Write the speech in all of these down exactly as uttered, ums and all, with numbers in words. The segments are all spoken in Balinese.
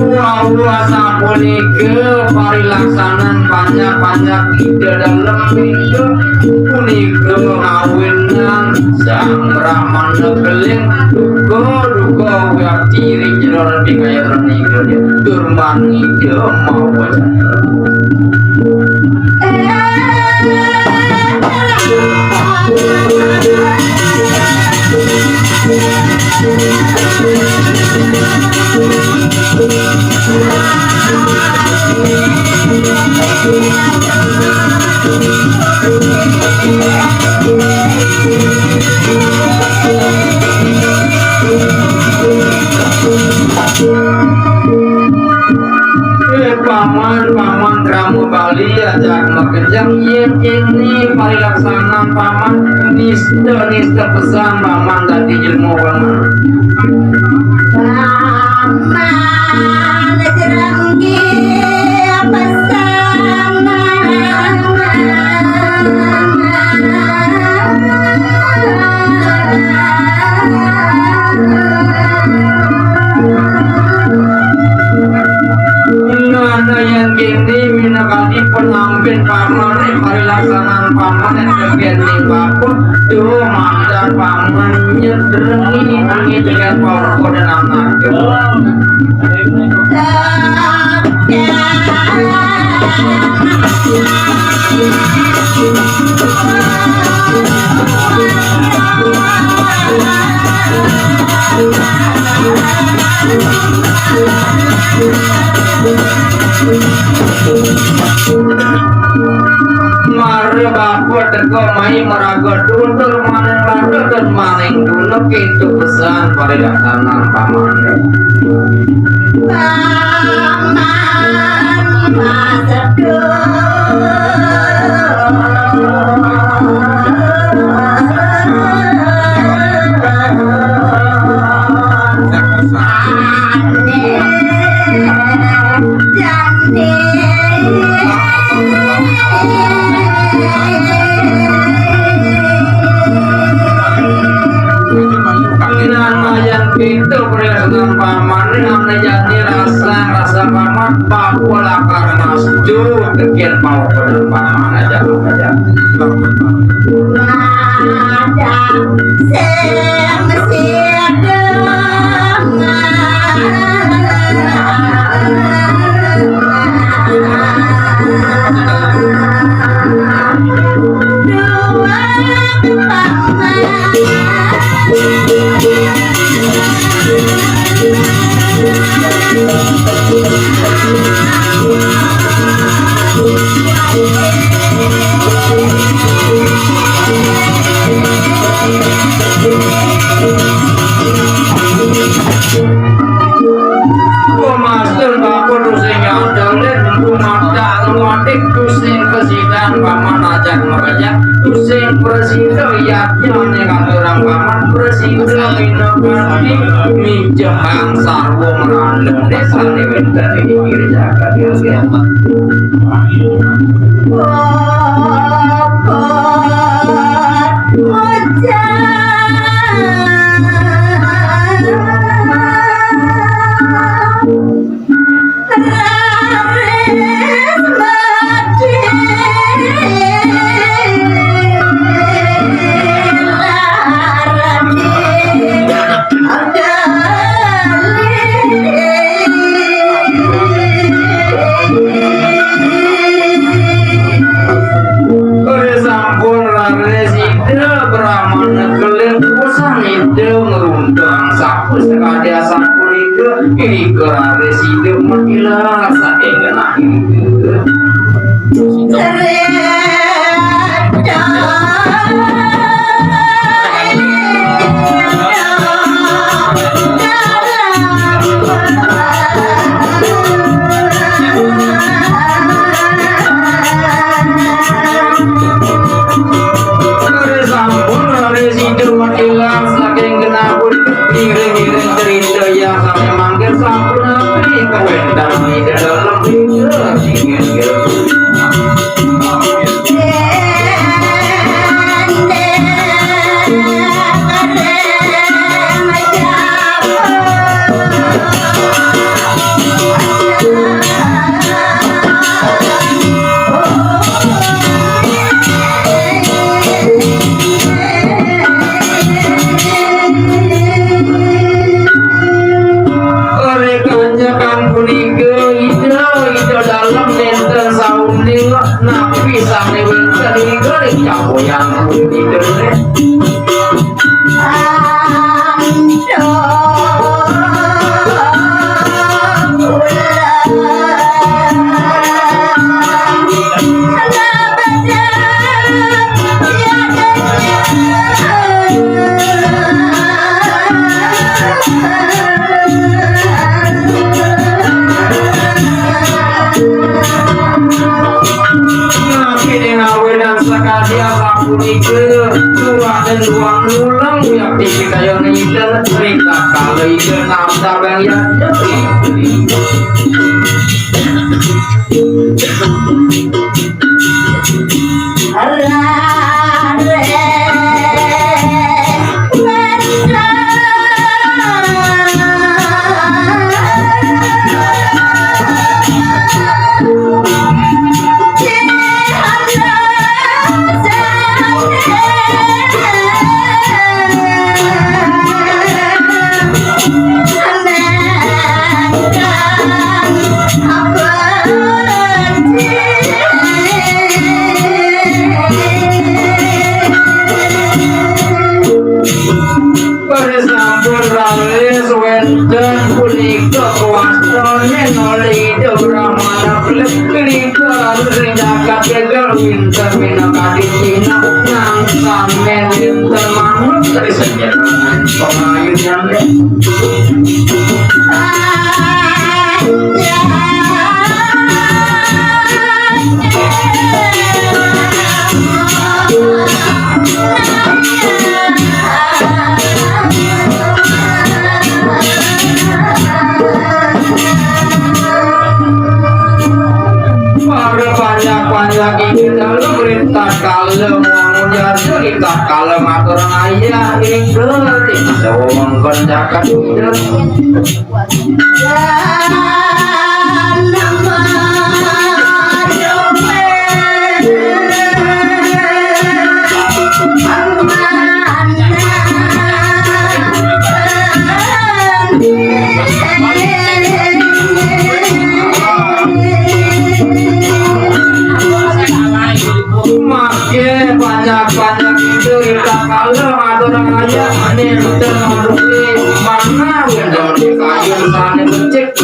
Wah, wah, sapunika parilaksanan panjak-panjak Ida Dalem Ida punika ngawinan Sang Brahmana Keling duka-duka wiakti ring jero ring kaya nika durman Ida mawa cakra. Eh, paman, paman krama Bali ajak makejang, yén kéné parilaksanan paman nista-nista pesan paman dadi jelema paman. Paman jerenggi pesan. Nah, nah, yén kéné minakadi penampin paman, parilaksanan paman, yén kéné bakut, duh, mandan paman nyedrengi, angin dengan paman dan anak. Mara bapa teka mai maraga tutur maning raga dan maning guna, kéto pesan parilaksanan paman. Paman maseduh. Nang mayang pintu perhiasan pamané, ané jani rasa, rasa paman, paku lakar mas, ju, tekian mau pada paman aja, aja. Ada sing sing. Pemaster bakul tusing nyandalin, pemata luadik tusing kesidan, paman ajak makejang, tusing prasida yadnya ning aturang paman, prasida minakadi mijehang sarwa maranda, désané wénten ing pinggir jagat. Ora sampun raris Ida Brahmana Keling, usan Ida ngruntuhang sapa sakadi asapunika, irika raris Ida matilar saking genah Ida. Sampun raris Ida ilang saking genah pun, ngiring-ngiring cerita yang sami mangkin sampun napi kawéntenan Ida Dalem Ida. Ulang ya, iki kaya ngidel, cerita kalau ide nafsa bang ya. Pada sampun raris wénten punika kawastané nolih Ida Brahmana Pelit, punika raris ring jagat jagat wénten minakadi Cina, nang samé wénten manut ri sajeroning pangayunan. Para panjak-panjak iki dalu perintah kala, wangun jasa perintah kala, matur ayah ing Dewa wewengkon jagat. Mangke panjak-panjak itu kita kalau matur ayah, ini kita manusia mana yang dari kayu sana becek.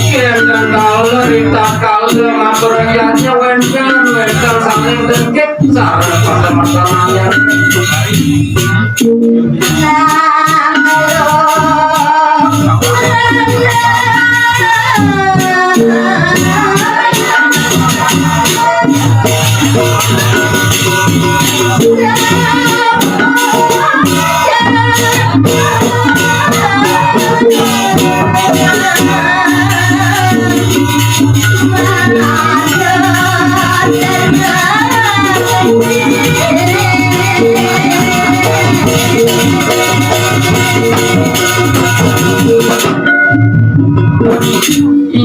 Yen kala rita kala matur ayahnya wénten, wénten saking dengkit sareng patematan ayah.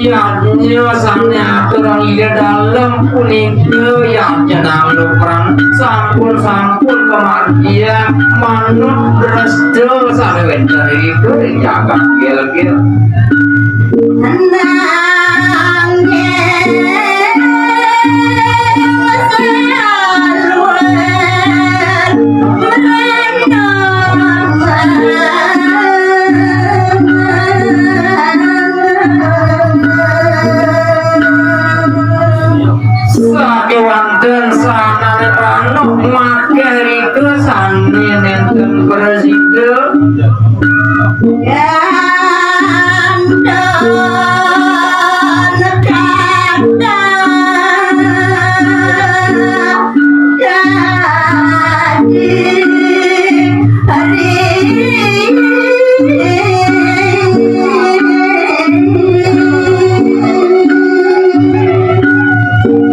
Yadnya sané atur ida dalem punika yadnya nang luprang sampun-sampun kamargiang manut dresta sané wénten ida ing jagat gil-gil. Sakéwanten sanané manuk makarika sané nénten prasida.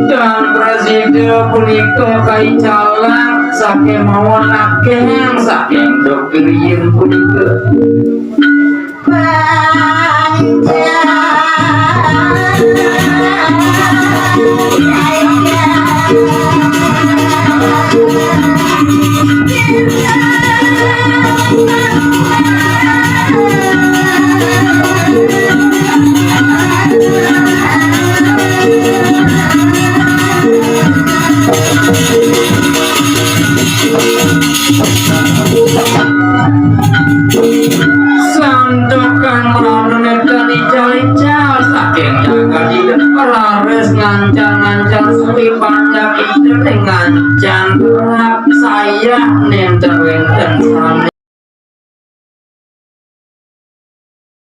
Dan prasida punika kaicalan sakémaon akéh saking duk griya punika. Akhirnya kali leres ngancan-ngancan suwi panjak ide ngancan rak saya nenten wenten